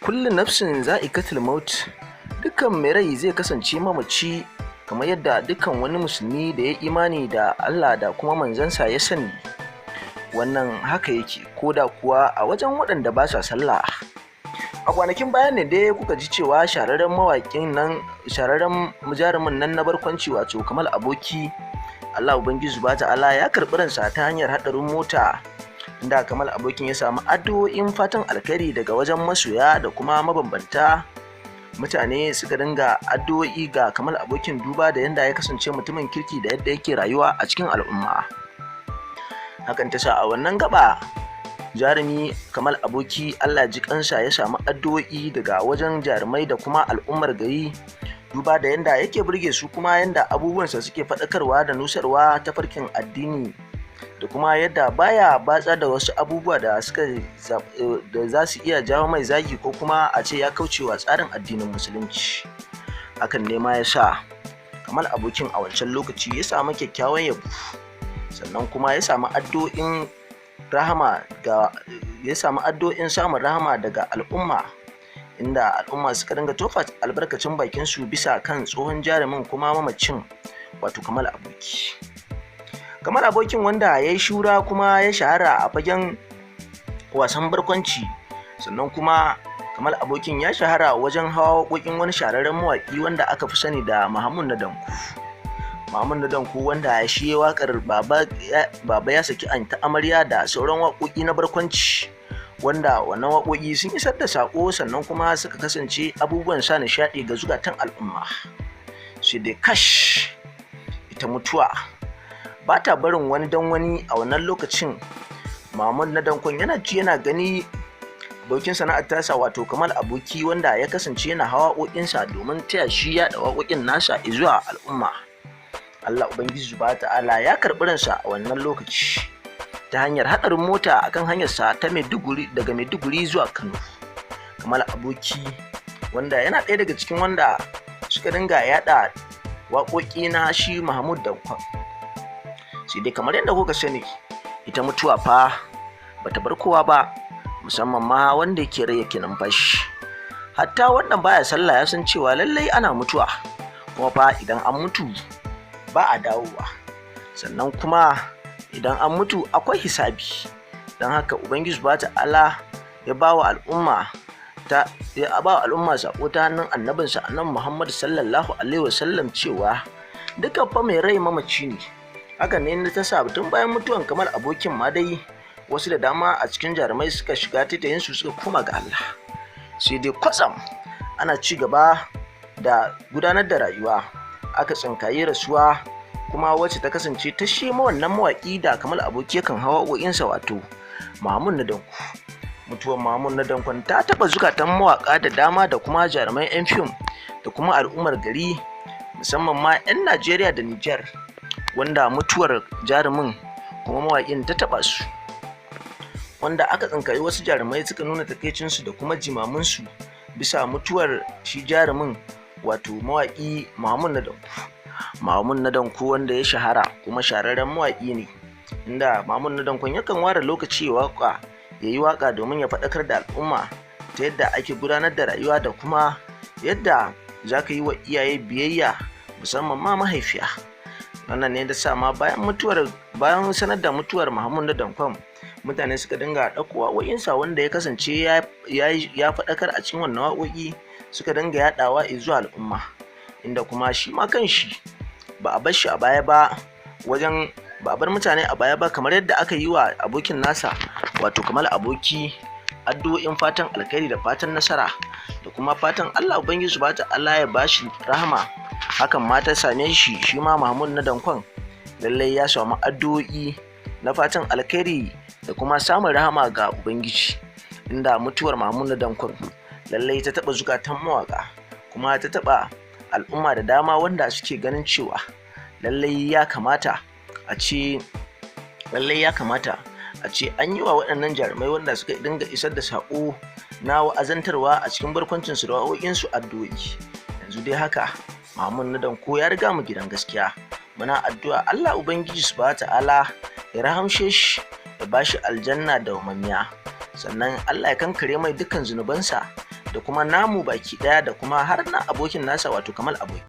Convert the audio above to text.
Kullu nafsin za'iqatul maut, dukkan mai rai zai kasance mamaci, kamar yadda dukkan wani musulmi da ya imani da Allah da kuma manzansa ya sani. Wannan haka yake ko da kuwa a wajen waɗanda ba sa sallah. A kwanakin baya ne dai kuka ji cewa shahararren mawaƙin nan, shahararren jarumin nan na barkwanci, wato Kamal Aboki, Allah Ubangiji ba ta'ala ya karɓi ransa ta hanyar haɗarin mota, inda Kamal Abokin ya samu addu'o'in fatan alkhairi daga wajen masoya da kuma mabambanta mutane. Suka dinga addu'o'i ga Kamal Abokin duba da yadda ya kasance mutumin kirki da yadda yake rayuwa a cikin al'umma. Hakan ta sa a wannan gaba jarumi Kamal Aboki, Allah ji kansa, ya samu addu'o'i daga wajen jarumai da kuma al'ummar gari, duba da yadda yake burge su, kuma yadda abubuwansa suke faɗakarwa da nusarwa ta farkin addini, da kuma yadda baya batsa da wasu abubuwa da suka da za su iya jawo mai zagi ko kuma a ce ya kaucewa tsarin addinin Musulunci. Hakan ne ma ya sa Kamal Abokin a wancan lokaci ya samu kyakkyawan yabo, sannan kuma ya samu addu'o'in rahama ga ya samu addu'o'in samun rahama daga al'umma, inda al'umma suka dinga tofa albarkacin bakin su bisa kan tsohon jarumin kuma mamacin, wato Kamal Aboki. Kamal Abokin wanda ya yi shura kuma ya shahara a fagen wasan barkwanci, sannan kuma Kamal Abokin ya shahara wajen hawa waƙoƙin wani shahararren mawaƙi wanda aka fi sani da Mahmud na Danku. Mahmud na Danku wanda shi ya waƙar Baba ya Saki Anta Amarya da sauran waƙoƙi na barkwanci, wanda wannan waƙoƙi sun isar da saƙo, sannan kuma suka kasance abubuwan sa nishaɗi ga zukatan al'umma. Sai dai kash, ita mutuwa ba ta barin wani don wani. A wannan lokacin Mahmud na Dankon yana ji yana gani abokin sana'ar tasa, wato Kamal Aboki, wanda ya kasance yana hawa waƙoƙinsa domin taya shi yaɗa waƙoƙin nasa zuwa al'umma, Allah Ubangiji subhanahu ta'ala ya karɓi ransa a wannan lokaci ta hanyar haɗarin mota akan hanyarsa ta Maiduguri, daga Maiduguri zuwa Kano. Kamal Aboki wanda yana ɗaya daga cikin wanda suka dinga yaɗa waƙoƙi na shi Mahmud Dankon. Sai dai kamar yadda kuka sani, ita mutuwa fa bata bar kowa ba, musamman ma wanda yake rai yake numfashi. Hatta wannan baya sallah ya san cewa lallai ana mutuwa, kuma fa idan an mutu ba a dawowa, sannan kuma idan an mutu akwai hisabi. Don haka Ubangiji ba ta'ala ya ba wa al'umma sako ta hannun annabinsa Annabi Muhammad sallallahu alaihi wasallam cewa duka fa mai rai mamaci ne. Haka ne ta sa tun bayan mutuwan Kamal Abokin ma dai wasu da dama a cikin jarumai suka shiga taitayinsu suka koma ga Allah. Sai dai kwatsam ana ci gaba da gudanar da rayuwa aka tsinkayi rasuwa kuma wacce ta kasance ta shi wannan mawaƙi da Kamal Aboki yakan hawa waƙoƙinsa, wato Mahmud na Danku. Mutuwar Mahmud na Dankon ta taɓa zukatan mawaƙa da dama da kuma jaruman 'yan fim da kuma al'ummar gari, musamman ma 'yan Najeriya da Nijar, wanda mutuwar jarumin kuma mawaƙin ta taɓa su, wanda aka tsinkayi wasu jarumai suka nuna takaicinsu da kuma jimaminsu bisa mutuwar shi jarumin, wato mawaƙi Mahmud na Danku. Mahmud na Danku wanda ya shahara kuma shahararren mawaƙi ne, inda Mahmud na Dankon yakan ware lokaci ya yi waƙa domin ya faɗakar da al'umma ta yadda ake gudanar da rayuwa da kuma yadda za ka yi wa iyaye biyayya, musamman ma mahaifiya. Wannan ne da sa ma bayan sanar da mutuwar Mahmud na Dankon, mutane suka dinga ɗauko waƙoƙinsa wanda ya kasance ya faɗakar a cikin wannan waƙoƙi, suka dinga yaɗawa zuwa al'umma, inda kuma shi ma kanshi ba a bar shi a baya ba, wajen ba a bar mutane a baya ba, kamar yadda aka yi wa abokin nasa, wato Kamal Aboki, addu'o'in fatan alkhairi da fatan nasara da kuma fatan Allah Ubangiji subhanahu Allah ya bashi rahama. Hakan ma ta same shi. Shi ma Mahmud na Dankon lallai ya samu addu'o'i na fatan alkhairi da kuma samun rahama ga Ubangiji, inda mutuwar Mahmud na Dankon lallai ta taɓa zukatan mawaƙa kuma ta taɓa al'umma da dama, wanda suke ganin cewa lallai ya kamata a ce an yi wa waɗannan jarumai wanda suka dinga isar da saƙo na wa'azantarwa a cikin barkwancinsu da waƙoƙinsu addu'o'i. Yanzu dai haka Mahmud na Danko ya riga mu gidan gaskiya. Muna addu'a Allah Ubangiji subhanahu ta'ala ya rahamshe shi, ya bashi aljanna da mammiya, sannan Allah ya kankare mai dukkan zunubansa da da kuma namu baki daya, da kuma har na abokin nasa, wato Kamal Aboki.